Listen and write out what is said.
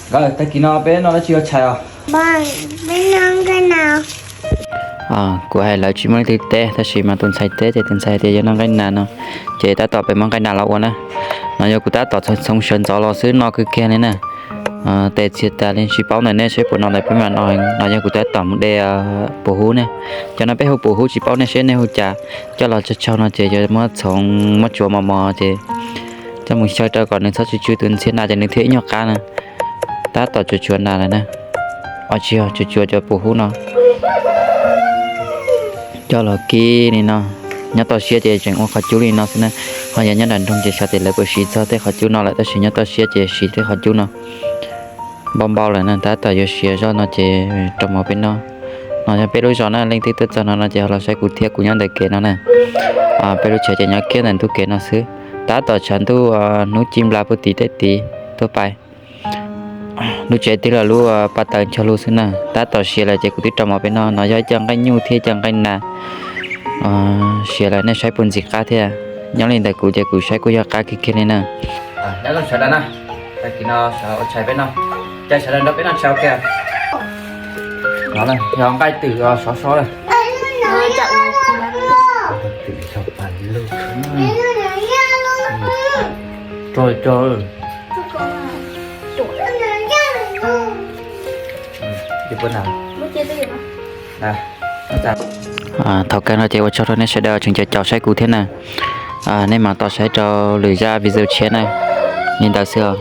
Nkawd, tag kis no peb noj dab tsi ua tshais os? Kuv hais lawv tsis muaj leej twg teb, tab sis mas tus ntxhais teb ces tus ntxhais tias yuav noj nqaij nas no, ces tab tom peb muab nqaij nas los ua na. No yog kuv tab tom txhoov sawv ntxov los xwb, no kawg kiag li na. Tes txias tas li tsis paub ntawm nej seb puas no ntawm peb mas no, no yog kuv tab tom mus de pum hub ne. Cov no peb hu pum hub, tsis paub nej seb nej hu cas. Coj los tsau tsau no ces yog muab txhoov muab tsuav mos mos ces coj mus xyaw rau kom nws txhob tsw tsw tus ntxhiab nas ces nws thiaj ib nyuag qab na. Tab tom tsuav tsuav nas lawm na. Os, tsis yog, tsuav tsuav cov pum hub no. Coj los kib li no. Nyob toj siab ces tseem ua qhov cub li no xwb na. Ho yog nyob nram nroog ces xyov tias lawv puas siv txog tej qhov cub no lawm, tab sis nyob toj siab ces siv tej qhov cub no npau npau lawm na. Tab tom yuav siav zoj no ces rau mov peb noj. No yog peb lub zos na, leej twg tuaj txog no no ces ho los saib kuv thiab, kuv nyob ntawm kev no na. Peb lub chaw ces nyob kiag ntawm ntug kev no xwb. Tab tom tshav ntuj, hnub ci nplas puag tim tej tid tuaj pais. Lub tsev twb los lub pa taws ncho lug xwb na. Tab tom siav lawm ces kuv twb rau mov peb noj. No yog ib co nqaij nyuj thiab ib co nqaij nas. Siav lawm nej saib puas ntxim qab thiab. Nyob li ntawm kuv ces kuv saib kuj yog qab kiag kiag li na. Nyob zoo sawv daws na, tag kis no sawv ua tshais peb noj, caw sawv daws nrog peb noj tshais ua ke. No yog nqaij twm sov so lawm. Thaum kawg no ces ua tsaug rau nej sawv daws tseem caum caum saib kuv thiab na. Nej mam tos saib rau lwm zaj video tshiab na. Li ntawd xwb os.